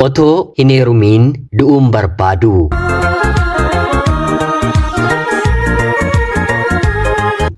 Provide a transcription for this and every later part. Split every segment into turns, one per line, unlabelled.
Otoo hin heerumiin du'uun barbaadu.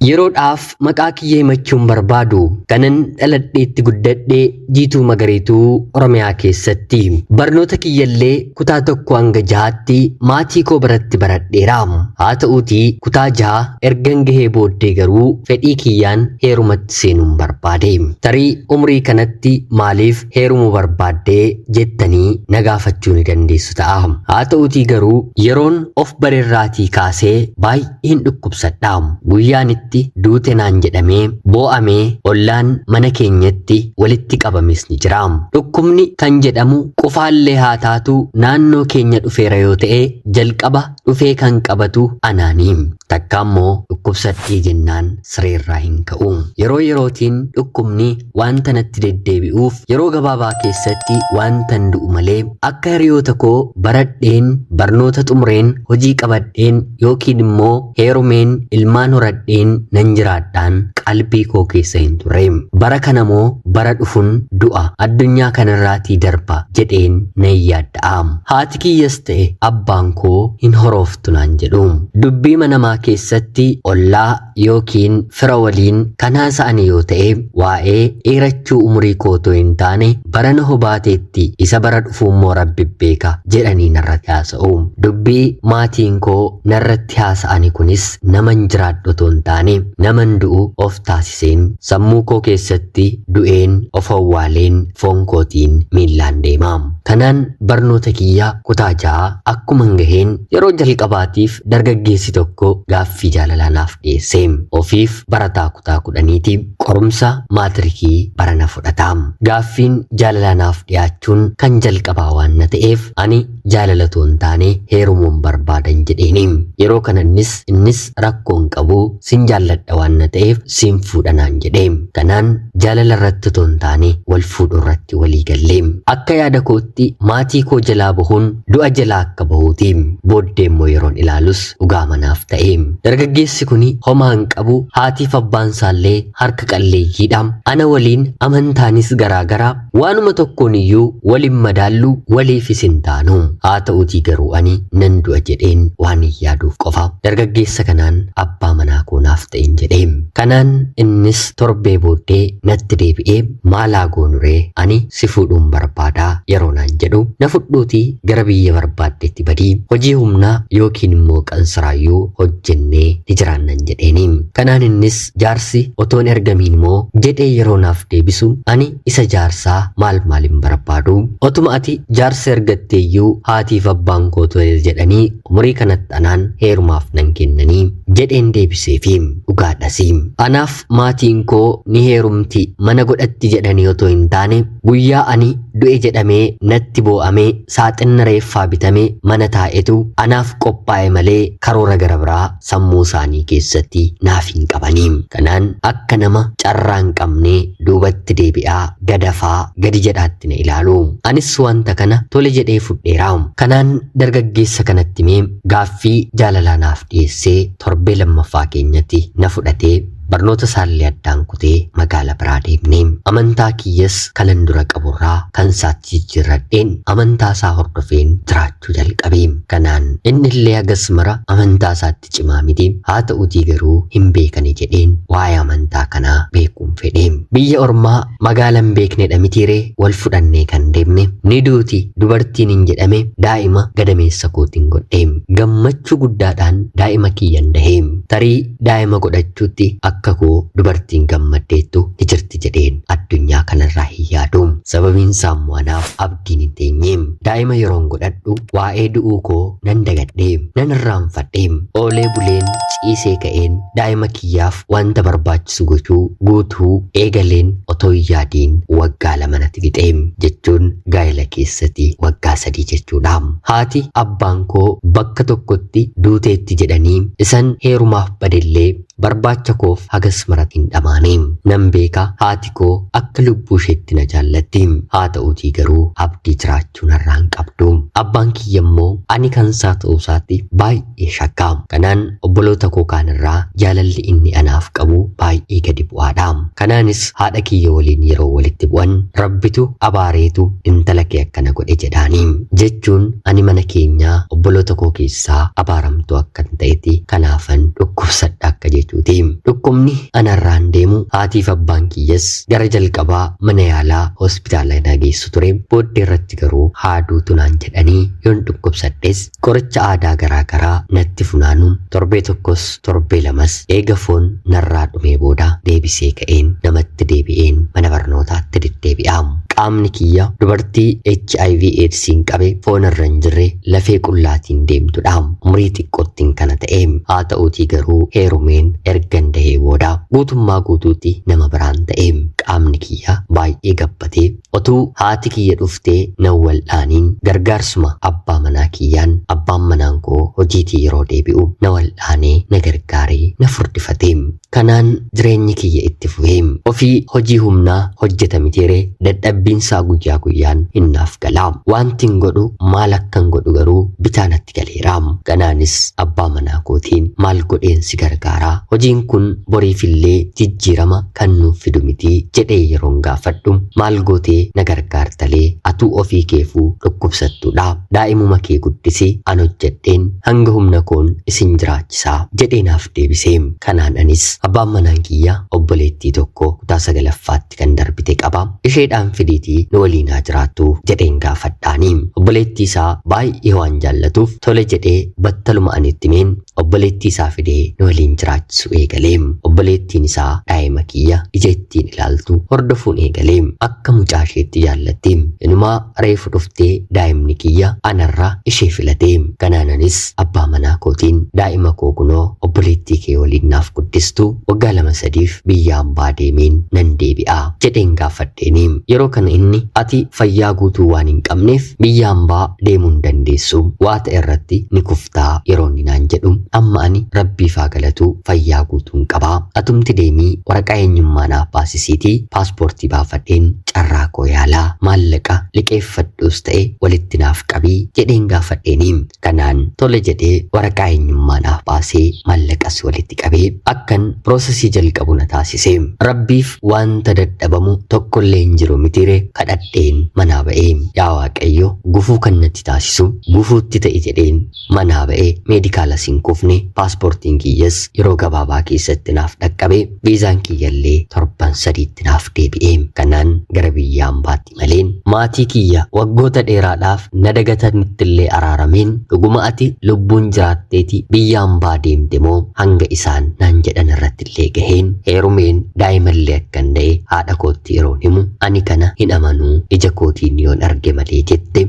Yeroodhaaf maqaa kiyya himachuun barbaadu. Kanan dhaladheetti guddadhe Jiituu Magariituu Oromiyaa keessatti. Barnoota kiyyallee kutaa 1 hanga 6tti maatii koo biratti baradheera. Haa ta'uutii kutaa 6 ergan gahee booddee garuu fedhii kiyyaan heerumatti seenuun barbaade. Tarii umrii kanatti maaliif heerumuu barbaaddee jettanii na gaafachuu ni dandeessu ta'a. Haa ta'uutii garuu yeroon of barerraatii kaasee baay'een dhukkubsadha. Guyyaan itti duute naan jedhamee boo'amee ollaan mana keenyatti walitti qabames ni jira. Dhukkubni kan jedhamu qufaallee haa taatu naannoo keenya dhufeera yoo ta'e jalqaba dhufee kan qabatu anaani. Takka immoo dhukkubsadhee jennaan sireerraa hin ka'u. Yeroo yerootiin dhukkubni wanta natti deddeebi'uuf yeroo gabaabaa keessatti wantan du'u malee akka hiriyoota koo baradheen, barnoota xumureen, hojii qabadheen yookiin immoo heerumeen ilmaan horadheen nan jiraadhaan qalbii koo keessa hin turre. Bara kana moo bara dhufun du'a addunyaa kanarraatii darba jedheen nan yaadda'a. Haati kiyyas ta'e abbaan koo hin horooftu naan jedhu. Dubbii manamaa keessatti ollaa yookiin fira waliin kan haasa'an yoo ta'e waa'ee dheerachuu umurii koo otoo hin taane barana hobaateetti isa bara dhufuu immoo Rabbi beeka jedhanii narratti haasa'u. Dubbii maatiin koo narratti haasa'ani kunis naman jiraadhu otoo hin taane naman du'u of taasiseen sammuu koo keessatti du'een of awwaaleen foon kootiin miillaan deema. Kanaan barnoota kiyya kutaa 6 akkuman gaheen yeroo jalqabaatiif dargaggeessi tokko gaaffii jaalalaa naaf dhiyeesse. Ofiif barataa kutaa 10ti. Qorumsa maatirikii barana fudhata. Gaaffiin jaalalaa naaf dhiyaachuun kan jalqabaa waan na ta'eef ani jaalala otoo hin taane heerumuun barbaadan jedheeni. Yeroo kana innis innis rakkoo hin qabu sin jaalladha waan na ta'eef sin fuudha naan jedhe. Kanaan jaalala irratti otoo hin taane wal fuudhuu irratti walii galle. Akka yaada kootti maatii koo jalaa bahuun du'a jalaa akka bahuuti. Booddee immoo yeroon ilaalus dhugaa manaaf ta'e. Dargaggeessi kuni homaa hin qabu, haatiif abbaan isaallee harka qalleeyyiidha. Ana waliin amantaanis garaagara, waanuma tokkoon iyyuu wal hin madaallu, waliifis hin taanu. Haa ta'uutii garuu ani nan du'a jedheen waan hin yaaduuf qofa dargaggeessa kanaan abbaa manaa koo naaf ta'in jedhe. Kanaan innis torbee booddee natti deebi'ee maal haa goonuree ani si fuudhuun barbaada yeroo naan jedhu na fudhuutii gara biyya barbaaddetti badii hojii humnaa yookiin immoo qansiraayyuu hojjennee ni jiraannan jedheeni. Kanaan innis jaarsi otoo hin ergamiin moo jedhee yeroo naaf deebisu ani isa jaarsaa maal maal hin barbaadu. Otuma ati jaarsa ergatteeyyuu haatiif abbaan koo tole jedhanii umurii kanatti anaan heerumaaf nan kennanii jedheen deebiseefi. Dhugaadhasi. Anaaf maatiin koo ni heerumti mana godhatti jedhanii otoo hin taane guyyaa ani du'e jedhamee natti boo'amee saaxinna reeffaa bitame mana taa'etu anaaf qophaa'e malee karoora gara biraa sammuu isaanii keessatti naaf hin qabani. Kanaan akka nama carraa hin qabnee duubatti deebi'aa gadafaa gadi jedhaatti na ilaalu. Anis wanta kana tole jedhee fudheera. Kanaan dargaggeessa kanatti himee gaaffii jaalalaa naaf dhiyeessee torbee lammaffaa keenyatti na fudhatee barnoota isaallee addaan kutee magaala biraa deemne. Amantaa kiyyas kanan dura qaburraa kan isaatti jijjiirradheen amantaa isaa hordofeen jiraachuu jalqabe. Kanaan innillee hagas mara amantaa isaatti cimaa miti. Haa ta'uutii garuu hin beekani jedheen waa'ee amantaa kanaa beekuun fedhe. Biyya ormaa magaala hin beeknedha mitiiree wal fudhannee kan deemne. Ni duuti dubartiin hin jedhame daa'ima gadameessa kootiin godhe. Gammachuu guddaadhaan daa'ima kiyyan dahe. Tarii daa'ima godhachuutti akka koo dubartiin gammaddeettu ni jirti jedheen addunyaa kanarraa hin yaadu. Sababiin isaa immoo anaaf abdiin hin teenye. Daa'ima yeroon godhadhu waa'ee du'uu koo nan dagadhe, nan irraanfadhe. Oolee buleen ciisee ka'een daa'ima kiyyaaf wanta barbaachisu gochuu guutuu eegaleen otoo hin yaadiin waggaa 2 natti fixe jechuun gaa'ela keessatti waggaa 3 jechuudha. Haati abbaan koo bakka tokkotti duuteetti jedhanii isan heerumaaf badellee barbaacha koof hagas mara hin dhamaane. Nan beeka haati koo akka lubbuu isheetti na jaallatti. Haa ta'uutii garuu abdii jiraachuu narraa hin qabdu. Abbaan kiyya immoo ani kansaa ta'uu isaatti baay'ee shakka. Kanaan obboloota koo kaanirraa jaalalli inni anaaf qabu baay'ee gadi bu'aadha. Kanaanis haadha kiyya waliin yeroo walitti bu'an Rabbitu abaareetu intala kee akkana godhe jedhaani. Jechuun ani mana keenyaa obboloota koo keessaa abaaramtuu akkan ta'etti kanaafan dhukkubsadha akka jechuuti. Dhukkubni anarraan deemu haatiif abbaan kiyyas gara jalqabaa mana yaalaa hospitaala na geessu ture. Booddee irratti garuu haaduutu naan jedhanii yoon dhukkubsadhes qoricha aadaa garaa garaa natti funaanu. Torbee tokkos torbee lamas eega foon narraa dhumee booda deebisee ka'een namatti deebi'een mana barnootaatti deddeebi'a. Qaamni kiyya dubartii HIV AIDSiin qabe foon irra hin jirre lafee qullaatiin deemtudha. Umurii xiqqoottiin kana ta'e. Haa ta'uutii garuu heerumeen ergan dahee booda guutummaa guutuutti nama biraan ta'e. Qaamni kiyya baay'ee gabbatee otuu haati kiyya dhuftee nan wal'aaniin gargaarsuma abbaa manaa kiyyaan abbaan manaan koo hojiitii yeroo deebi'u na wal'aanee na gargaaree na furdifate. Kanaan jireenyi kiyya itti fufee. Ofii hojii humnaa hojjeta mitiiree dadhabbiinsaa guyyaa guyyaan hin naaf gala. Wantin godhu maal akkan godhu garuu bitaa natti galeera. Kanaanis abbaa manaa kootiin maal godheen si gargaaraa? Hojiin kun boriifillee jijjiirama kan nuuf fidu miti jedhee yeroon gaafadhu maal gootee na gargaartalee atuu ofii keefuu dhukkubsattuudha. Daa'imuma kee guddisi an hojjedheen hanga humna koon isin jiraachisaa jedhee naaf deebise. Kanaan anis abbaan manaan kiyya obboleettii tokko kutaa sagalaffaatti kan darbite qaba. Isheedhaan fidiitii nu waliin haa jiraattu jedheen gaafadhaani. Obboleettii isaa baay'ee waan jaallatuuf tole jedhee battaluma ani itti himeen obboleettii isaa fidee nu waliin jiraachisu eegale. Obboleettiin isaa daa'ima kiyya ija ittiin ilaaltu hordofuun eegale. Akka mucaa isheetti jaallatti. Inumaa reefu dhuftee daa'imni kiyya anarra ishee filate. Kanaan anis abbaa manaa kootiin daa'ima koo kunoo obboleettii kee waliin naaf guddistu waggaa 2-3f biyya hambaa deemeen nan deebi'a jedheen gaafadheeni. Yeroo kana inni ati fayyaa guutuu waan hin qabneef biyya hambaa deemuu hin dandeessu, waa ta'e irratti ni kuftaa yeroo inni naan jedhu amma ani Rabbiif haa galatu fayyaa guutuun qaba. Atumti deemii waraqaa eenyummaa naaf baasisiitii paaspoortii baafadheen carraa koo yaalaa maallaqa liqeeffadhuus ta'e walitti naaf qabii jedheen gaafadheeni. Kanaan tole jedhee waraqaa eenyummaa naaf baasee maallaqas walitti qabee akkan piroosesii jalqabu na taasise. Rabbiif wanta dadhabamu tokkollee hin jiru mitiire kadhadheen manaa ba'ee. Yaa Waaqayyo gufuu kan natti taasisu gufuutti ta'e jedheen manaa ba'ee meedikaalas hin kufne paaspoortiin kiyyas yeroo gabaabaa keessatti naaf dhaqqabe viizaan kiyyallee torban sadiitti naaf deebi'e. Kanaan gara biyya hambaatti maleen maatii kiyya waggoota dheeraadhaaf na dagatanittillee araarameen dhuguma ati lubbuun jiraatteeti biyya hambaa deemte moo hanga isaan naan jedhan irrattillee gaheen heerumeen daa'imallee akkan da'e haadha kootti yeroon himu ani kana hin amanuu ija kootiin yoon arge malee jette.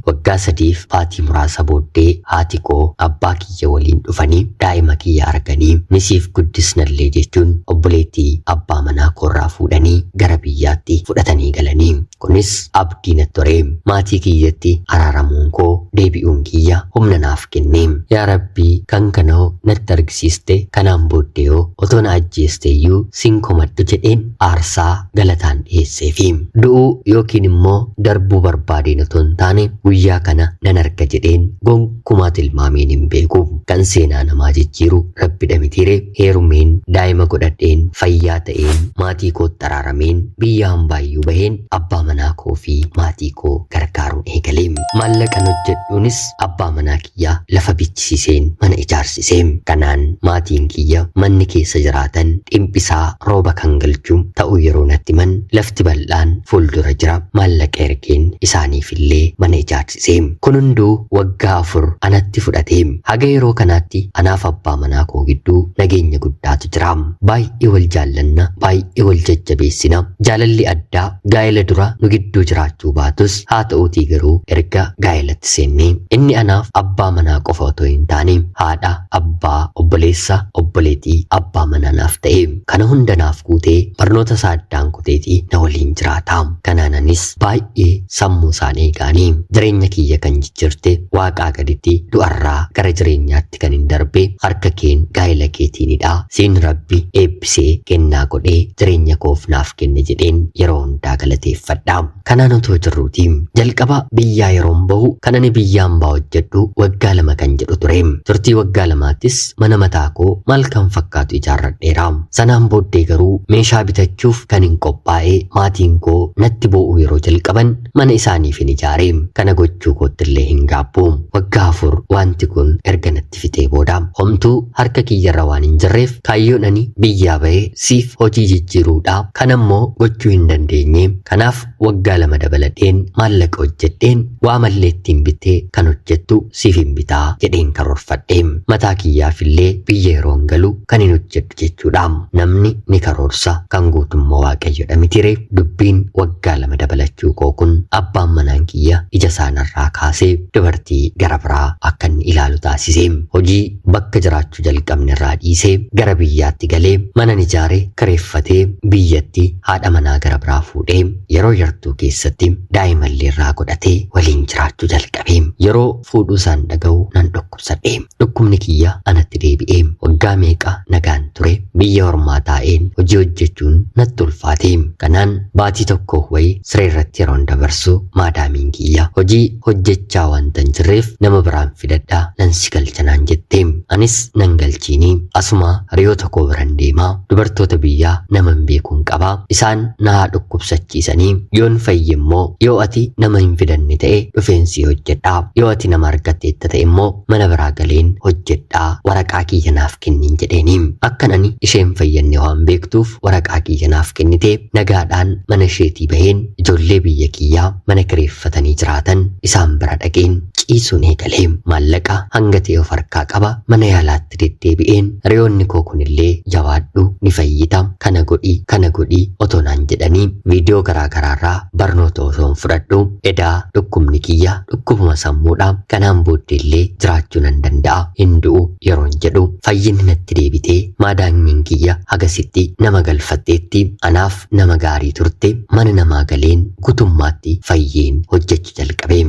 Waggaa sadiif baatii muraasa booddee haati koo abbaa kiyya waliin dhufanii daa'ima kiyya arganii ni siif guddisnallee jechuun obboleettii abbaa manaa koorraa fuudhanii gara biyyaatti fudhatanii galanii. Kunis abdii natti hore. Maatii kiyyatti araaramuun koo deebi'uun kiyya humna naaf kenne. Yaa Rabbii kan kanahoo natti argisiiste kanaan booddeehoo otoo na ajjeesteeyyuu sin komadhu jedheen aarsaa galataan dhiyeesseefi. Du'uu yookiin immoo darbuu barbaadeen otoo hin taane guyyaa kana nan arga jedheen gonkumaa tilmaameen hin beeku. Kan seenaa namaa jijjiiru Rabbidha mitiiree? Heerumeen, daa'ima godhadheen, fayyaa ta'een, maatii kootti araarameen, biyya hambaayyuu baheen abbaa manaa koo fi maatii koo gargaaruun eegale. Maallaqan hojjedhuunis abbaa manaa kiyya lafa bichisiiseen mana ijaarsise. Kanaan maatiin kiyya manni keessa jiraatan dhimphisaa rooba kan galchu ta'uu yeroo natti himan lafti bal'aan fuuldura jira maallaqa ergeen isaaniifillee mana ijaarsise. Kun hunduu waggaa 4 anatti fudhate. Haga yeroo kanaatti anaaf abbaa manaa koo gidduu nageenya guddaatu jira. Baay'ee wal jaallanna, baay'ee wal jajjabeessina. Jaalalli addaa gaa'ela dura nu gidduu jiraachuu baatus haa ta'uutii garuu erga gaa'elatti seennee inni anaaf abbaa manaa qofa otoo hin taane haadha, abbaa, obboleessa, obboleetii, abbaa manaa naaf ta'e. Kana hunda naaf guutee barnoota isaa addaan kuteeti na waliin jiraata. Kanaan anis baay'ee sammuu isaan eegaani. Jireenya kiyya kan jijjiirte, waaqaa gaditti du'arraa gara jireenyaatti kan hin darbe harka keen gaa'ela keetiinidha. Siin Rabbi eebbisee kennaa godhee jireenya koof naaf kenne jedheen yeroo hundaa galateeffadha. Kanaan otoo jirruuti jalqaba biyyaa yeroon bahu kan ani biyyaan baa hojjedhu waggaa 2 kan jedhu ture. Turtii waggaa 2ttis mana mataa koo maal kan fakkaatu ijaarradheera. Sanaan booddee garuu meeshaa bitachuuf kan hin qophaa'e maatiin koo natti boo'uu yeroo jalqaban mana isaaniif hin ijaare. Kana gochuu koottillee hin gaabbu. Waggaa 4 wanti kun erga natti fixee booda homtuu harka kiyyarra waan hin jirreef kaayyoon ani biyyaa bahee siif hojii jijjiiruudha. Kan ammoo gochuu hin dandeenye. Kanaaf waggaa 2 dabaladheen maallaqa hojjedheen waa mallee ittiin bitee kan hojjettu siif hin bitaa jedheen karoorfadhe. Mataa kiyyaafillee biyya yeroon galu kan hin hojjedhu jechuudha. Namni ni karoorsa, kan guutummaa Waaqayyoodha mitire. Dubbiin waggaa 2 dabalachuu koo kun abbaan manaan kiyya ija isaanirraa kaasee dubartii gara biraa akka inni ilaalu taasise. Hojii bakka jiraachuu jalqabne irraa dhiisee gara biyyaatti galee mana ijaare kireeffatee biyyatti haadha manaa gara biraa fuudhee yeroo yartuu keessatti daa'imallee irraa godhatee waliin jiraachuu jalqabe. Yeroo fuudhuu isaan dhaga'u nan dhukkubsadhe. Dhukkubni kiyya anatti deebi'ee waggaa meeqa nagaan ture biyya ormaa taa'een hojii hojjechuun natti ulfaate. Kanaan baatii tokko wayii siree irratti yeroon dabarsu maadaamiin kiyya hojii hojjechaa wanta hin jirreef nama biraan fidadhaa nan si galcha naan jette. Anis nan galchiini asuma hiriyoota koo biran deemaa dubartoota biyyaa nama hin beekuun qabaa isaan na haa dhukkubsachiisanii yoon fayye immoo yoo ati nama hin fidanne ta'e dhufeen si hojjedhaa, yoo ati nama argatteetta ta'e immoo mana biraa galeen hojjedhaa, waraqaa kiyya naaf kenniin jedheeni. Akkan ani isheen fayyanne waan beektuuf waraqaa kiyya naaf kennite. Nagaadhaan mana isheetii baheen ijoollee biyya kiyyaa mana kireeffatanii jiraatan isaan bira dhaqeen ciisuun eegalee. Maallaqa hanga ta'e of harkaa qaba. Mana yaalaatti deddeebi'een hiriyoonni koo kunillee jabaadhu, ni fayyita, kana godhi kana godhi otoo naan jedhanii viidiyoo garaa garaarraa barnoota osoon fudhadhu, edaa dhukkubni kiyya dhukkubuma sammuudha, kanaan booddeellee jiraachuu nan danda'a, hin du'u yeroon jedhu fayyinni natti deebitee maadaamiin kiyya hagasitti nama galfatteetti, anaaf nama gaarii turte. Mana namaa galeen guutummaatti fayyeen hojjechuu jalqabe.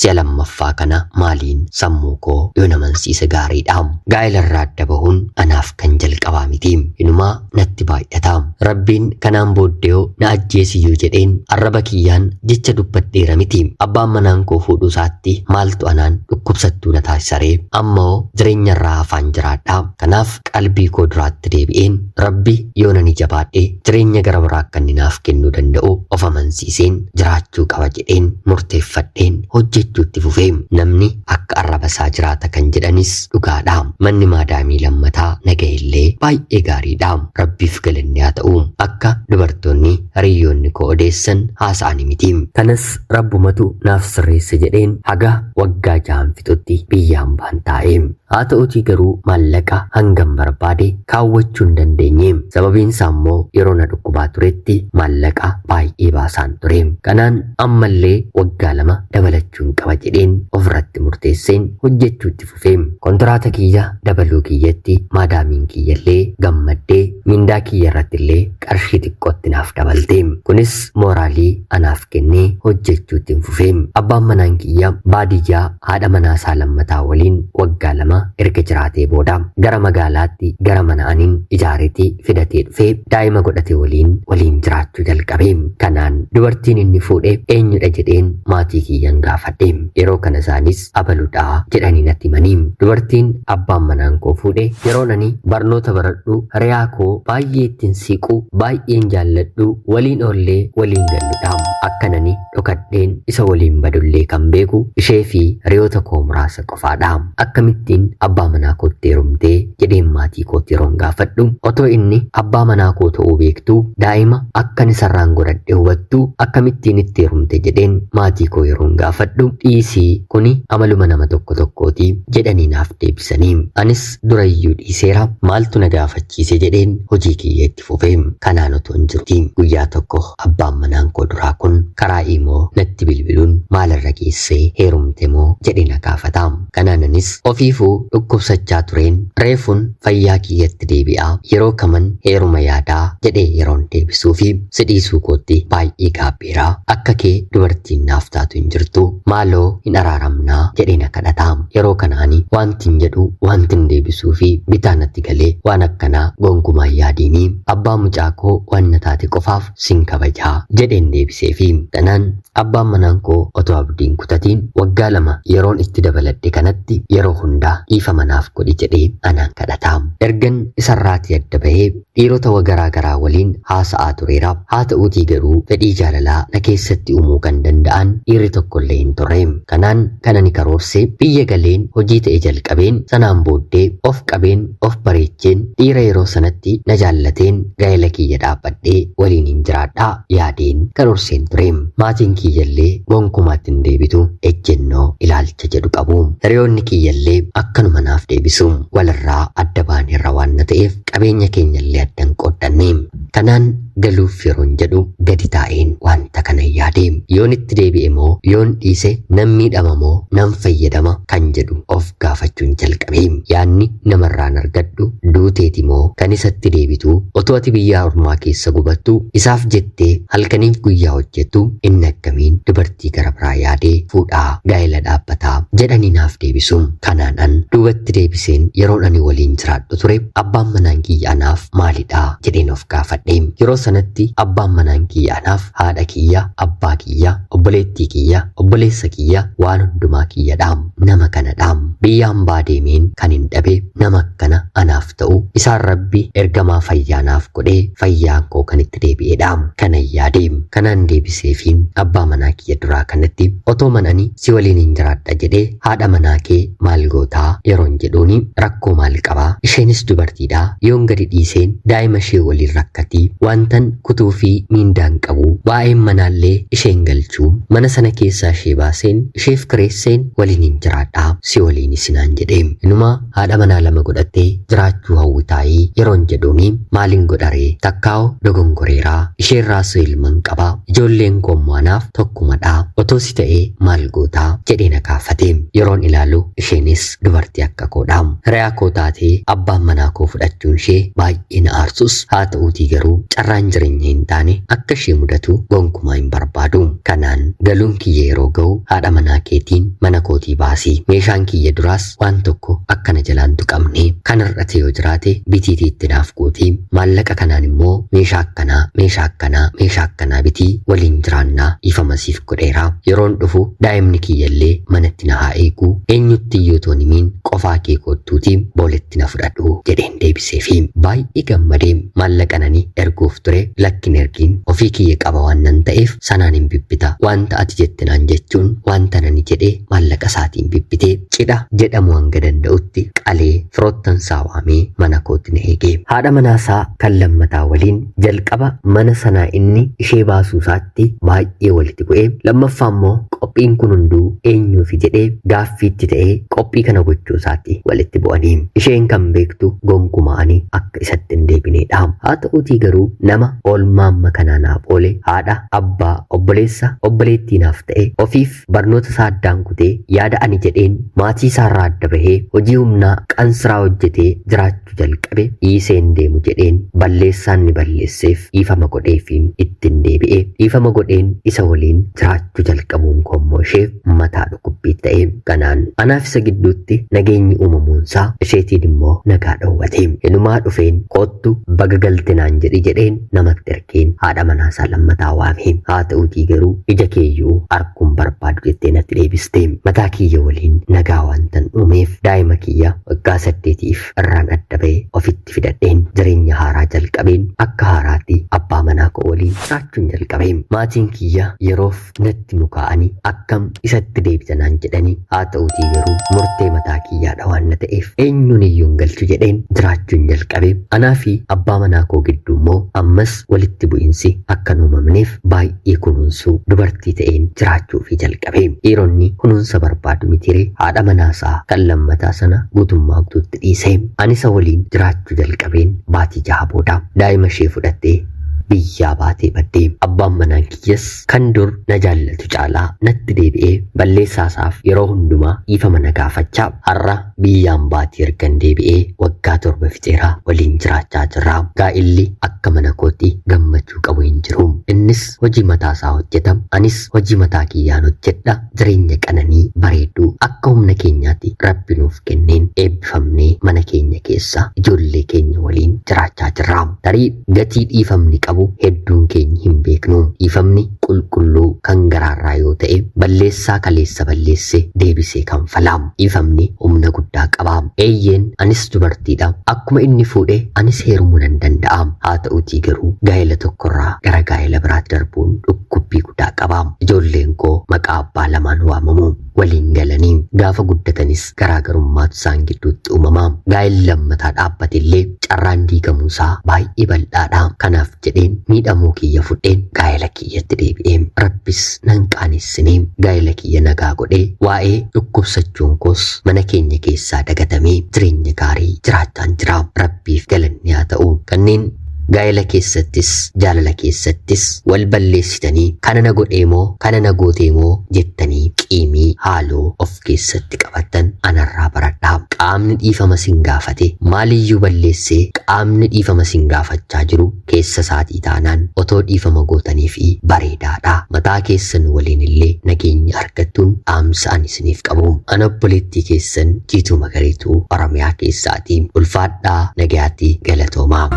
Si'a lammaffaa kana maaliin sammuu koo yoo namansiise gaariidha? Gaa'ela irraa adda bahuun anaaf kan jalqabaa miti. Inumaa natti baay'ata. Rabbiin kanaan booddee na ajjeesiyyuu jedheen arraba kiyyaan jecha dubbadheera miti. Abbaan manaan koo fuudhuu isaatti maaltu anaan dhukkubsattuu na taasisaree? Ammoo jireenya irraa hafaan jiraadha. Kanaaf qalbii koo duraatti deebi'een Rabbi yoo nani jabaadhe jireenya gara biraa akka inni naaf kennuu danda'u of amansiiseen jiraachuu qaba jedheen murteeffadheen hojjechuutti fufee. Namni akka arraba isaa jiraata kan jedhanis dhugaadha. Manni maadaamii lammataa nagahillee baay'ee gaariidha. Rabbiif galanni haa ta'u. Akka dubartoonni hiriyoonni koo odeessan haasa'ani miti. Kanas Rabbumatu naaf sirreesse jedheen haga waggaa 6 fixutti biyyaan baan taa'e. Haa ta'utii garuu maallaqa hangam barbaade kaawwachuu hin dandeenye. Sababiin isaa immoo yeroo na dhukkubaa turetti maallaqa baay'ee baasaan ture. Kanaan ammallee waggaa 2 dabalachuun qaba jedheen ofirratti murteesseen hojjechuutti fufe. Kontiraata kiyya dabaluu kiyyatti maadaamiin kiyyallee gammaddee mindaa kiyya irratti illee qarshii xiqqootti naaf dabalte. Kunis mooraalii anaaf kennee hojjechuutti hin fufe. Abbaan manaan kiyya baadiyyaa haadha manaa isaa lammataa waliin waggaa 2 erga jiraatee booda gara magaalaatti gara mana aniin ijaaretti fidatee dhufee daa'ima godhate waliin waliin jiraachuu jalqabe. Kanaan dubartiin inni fuudhe eenyudha jedheen maatii kiyyan gaafadhe. Yeroo kana isaanis abaludha jedhanii natti himanii. Dubartiin abbaan manaan koo fuudhe yeroon ani barnoota baradhu hiriyaa koo baay'ee ittiin siqu, baay'een jaalladhu, waliin oollee waliin galludha. Akkan ani dhokadheen isa waliin badullee kan beeku ishee fi hiriyoota koo muraasa qofaadha. Akkamittiin abbaa manaa kootti heerumtee jedheen maatii kootti yeroon gaafadhu, otoo inni abbaa manaa koo ta'uu beektuu, daa'ima akkan isarraan godhadhe hubattuu akkamittiin itti heerumte jedheen maatii koo yeroon gaafadhu, dhiisii kuni amaluma nama tokko tokkooti jedhanii naaf deebisanii. Anis durayyuu dhiiseera, maaltu na gaafachiise jedheen hojii kiyya itti fufe. Kanaan otoo hin jiruti guyyaa tokko abbaan manaan koo duraa kun karaa iimoo immoo natti bilbiluun maalirra geessee heerumte moo jedhee na gaafata. Kanaan anis ofiifuu dhukkubsachaa tureen reefuun fayyaa kiyyatti deebi'aa yeroo kaman heeruma yaadaa jedhee yeroon deebisuufi si dhiisuu kootti baay'ee gaabbeera akka kee dubartiin naaf taatu hin jirtu maaloo hin araaramnaa jedhee na kadhata. Yeroo kana ani wantin jedhu wantin deebisuufi bitaa natti galee waan akkanaa gonkumaa hin yaadiinii abbaa mucaa koo waan na taate qofaaf sin kabajaa jedheen deebiseefi. Kanaan abbaan manaan koo otoo abdiin kutatiin waggaa 2 yeroon itti dabaladhe kanatti yeroo hundaa dhiifama naaf godhi jedhee anaan kadhata. Ergan isarraatii adda bahee dhiirota garaa garaa waliin haasa'aa tureera. Haa ta'uutii garuu fedhii jaalalaa na keessatti uumuu kan danda'an dhiirri tokkollee hin turre. Kanaan kan ani karoorse biyya galeen hojii ta'e jalqabeen sanaan booddee of qabeen of bareecheen dhiira yeroo sanatti na jaallateen gaa'ela kiyya dhaabbadhee waliin hin jiraadha yaadeen karoorseen ture. Maatiin kiyyallee gonkumaatti hin deebitu ejjennoo ilaalcha jedhu qabu. Hiriyoonni kiyyallee akkanuma naaf deebisu. Walirraa adda baaneerra waan na ta'eef qabeenya keenyallee adda hin qooddanne. Kanaan galuuf yeroon jedhu gadi taa'een wanta kana yaade. Yoon itti deebi'e moo yoon dhiise nan miidhama moo nan fayyadama kan jedhu of gaafachuun jalqabe. Yaanni namarraan argadhu duuteeti moo kan isatti deebitu otoo ati biyya ormaa keessa gubattu isaaf jettee halkaniif guyyaa hojjettu inni akkamiin dubartii gara biraa yaadee fuudhaa gaa'ela dhaabbataa jedhanii naaf deebisu. Kanaan an duubatti deebiseen yeroon ani waliin jiraadhu ture abbaan manaan kiyya anaaf maalidha jedheen of gaafadhe. Yeroo sanatti abbaan manaan kiyya anaaf haadha kiyya, abbaa kiyya, obboleettii kiyya, obboleessa kiyya, waan hundumaa kiyyadha. Nama kanadha. Biyya hambaa deemeen kan hin dhabe nama akkana anaaf ta'u isaan rabbi ergamaa fayyaa naaf godhee fayyaan koo kan itti deebi'edha. Kanan yaade kanaan deebisee fi abbaa manaa kiyya duraa kanatti otoo manani si waliin hin jiraadha jedhee haadha manaa kee maal gootaa yeroon jedhuuni rakkoo maal qabaa isheenis dubartiidha yoon gadi dhiiseen daa'ima ishee waliin rakkatii wantan kutuu fi miindaan qabu waa'een manaallee isheen galchuu mana sana keessaa ishee baaseen isheef kireesseen waliin hin jiraadha si waliin isinaan jedhe. Inuma haadha manaa lama godhattee jiraachuu hawwitaayii yeroon jedhuuni maalin godharee takkaa'o dogongoreeraa isheerraa su ilman qabaa ijoolleen koo immoo anaaf tokkumadha otoo si ta'ee maal gootaa jedhee na gaafate. Yeroon ilaalu isheenis dubartii akka koodha. Hiriyaa koo taatee abbaan manaa koo fudhachuun ishee baay'ee na aarsus haa ta'uutii garuu carraan jireenya hin taane akka ishee mudatu gonkumaa hin barbaadu. Kanaan galuun kiyya yeroo ga'u haadha manaa keetiin mana kootii baasii meeshaan kiyya duraas waan tokko akkana jalaan tuqamne kan hir'ate yoo jiraate bitiitii itti naaf guutii maallaqa kanaan immoo meeshaa akkanaa meeshaa akkanaa meeshaa akkanaa bitii waliin jiraannaa dhiifama siif godheera. Yeroon dhufu daa'imni kiyyallee manatti na haa eegu eenyutti iyyuu otoo hin himiin qofaa kee koottuutii booletti na fudhadhu jedheen deebiseefi. Baay'ee gammadee maallaqa nani erguuf ture lakkin ergiin ofii kiyya qaba waan nan ta'eef sanaan hin bibbita wanta ati jette naan jechuun wanta nani jedhee maallaqa isaatiin bibbitee cidha jedhamu hanga danda'utti qalee firoottan isaa waamee mana kootti na eege. Haadha manaa isaa kan lammataa waliin jalqaba mana sanaa inni ishee baasuu isaatti baay'ee walitti bu'ee lammaffaa immoo qophiin kun hunduu eenyuufi jedhee gaaffiitti ta'ee qophii kana gochuu isaatti walitti bu'anii. Isheen kan beektu gonkumaa ani akka isatti hin deebineedha. Haa ta'uutii garuu nama oolmaa amma kanaa naaf oole haadha, abbaa, obboleessa, obboleettii naaf ta'e ofiif barnoota isaa addaan kutee yaada ani jedheen maatii isaarraa adda bahee hojii humnaa qansiraa hojjetee jiraachuu jalqabe dhiisee hin deemu jedheen balleessaa inni balleesseef dhiifama godheefiin ittiin deebi'e. Dhiifama godheen isa waliin jiraachuu jalqabuun koo immoo isheef mataa dhukkubbii ta'e. Kanaan anaaf isa gidduutti nageenyi uumamuunsaa isheetiin immoo nagaa dhowwate. Inumaa dhufeen koottu baga galte naan jedhi jedheen namatti ergeen haadha manaasaa lammataa waame. Haa ta'uutii garuu ija keeyyuu arguun barbaadu jettee natti deebiste. Mataa kiyya waliin nagaa waantan uumeef daa'ima kiyya waggaa 8tiif irraan adda ba'e ofitti fidadheen jireenya haaraa jalqabeen akka haaraatti abbaa manaa koo waliin jiraachuun jalqabe. Maatiin kiyya yeroof natti mukaa'anii akkam isatti deebita naan jedhanii haa ta'uutii garuu murtee mataa kiyyaadha waan na ta'eef eenyuun iyyuu hin galchu jedheen jiraachuun jalqabe. Anaa fi abbaa manaa koo gidduu immoo ammas walitti bu'insi akka hin uumamneef baay'ee kunuunsuu dubartii ta'een jiraachuufii jalqabe. Dhiironni kunuunsa barbaadu mitiiree haadha manaasaa kan lammataa sana guutummaa guutuutti dhiise. Ani isa waliin jiraachuu jalqabeen baatii 6 booda daa'ima ishee fudhattee biyyaa baatee badde. Abbaa Abbaan manaa kiyyas kan dur na jaallatu caalaa natti deebi'ee balleessaasaaf yeroo hundumaa dhiifama na gaafachaa har'a biyyaan baatii ergan deebi'ee waggaa 7 fixeera waliin jiraachaa jirra. Gaa'illi akka mana kootti gammachuu qabu hin jiru. Innis hojii mataasaa hojjeta, anis hojii mataa kiyyaan hojjedha. Jireenya qananii bareedduu akka humna keenyaatti Rabbi nuuf kenneen eebbifamnee mana keenya keessa ijoollee keenya waliin jiraachaa jirra. Tarii gatii dhiifamni qabu hedduun keenya hin beeknu. Dhiifamni qulqulluu kan garaarraa yoo ta'e balleessaa kaleessa balleesse deebisee kanfala. Dhiifamni humna guddaa qaba. Eeyyeen anis dubartiidha. Akkuma inni fuudhe anis heerumuu nan danda'a. Haa ta'utii garuu gaa'ela tokkorraa gara gaa'ela biraatti darbuun dhukkubbii guddaa qaba. Ijoolleen koo maqaa abbaa lamaan waamamu. Waliin galanii gaafa guddatanis garaagarummaatu isaan gidduutti uumama. Gaa'elli lammataa dhaabbate illee carraan diigamuu isaa baay'ee bal'aadha. Kanaaf jedheen miidhamuu kiyya fudheen gaa'ela kiyyatti deebi'ee Rabbis nan qaanessine gaa'ela kiyya nagaa godhee waa'ee dhukkubsachuun koos mana keenya keessaa dagatamee jireenya gaarii jiraachaan jira. Rabbiif galanni haa ta'u. Kanneen gaa'ela keessattis jaalala keessattis wal balleessitanii kana na godhee moo kana na gootee moo jettanii qiimii haaloo of keessatti qabattan anarraa baradhaa. Qaamni dhiifama sin gaafate maaliyyuu balleessee qaamni dhiifama sin gaafachaa jiru keessa isaatii taanaan otoo dhiifama gootanii fi bareedaadha. Mataa keessan waliin illee nageenya argattuun dhaamsa ani isiniif qabu. Ana obboleettii keessan Jiituu Magariituu Oromiyaa keessaati. Ulfaadhaa nagayaatti galatoomaa.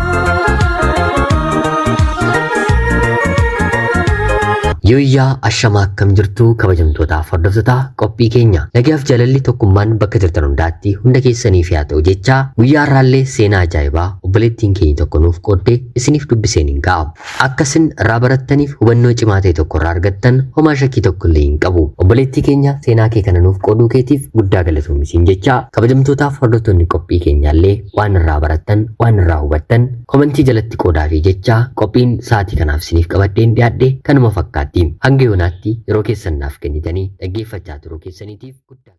Yooyyaa ashamaa akkam jirtu kabajamtootaaf hordoftoota qophii keenya nagayaaf jaalalli tokkummaan bakka jirtan hundaatti hunda keessaniif haa ta'u jecha guyyaa har'aallee seenaa ajaa'ibaa obboleettiin keenya tokko nuuf qoodde isiniif dubbiseen hin ga'a. Akka isin irraa barattaniif hubannoo cimaa ta'e tokko irraa argattan homaa shakkii tokko illee hin qabu. Obboleettii keenya seenaa kee kana nuuf qooduu keetiif guddaa galatoomi siin jecha kabajamtootaaf hordoftoonni qophii keenyaallee waan irraa barattan waan irraa hubattan komentii jalatti qoodaa fi jecha qophiin sa'aatii kanaaf isiniif qabadheen dhiyaadhe kanuma fakkaatti. Hanga yoonaatti yeroo keessan naaf kennitanii dhaggeeffachaa turuu keessaniitiif guddaa.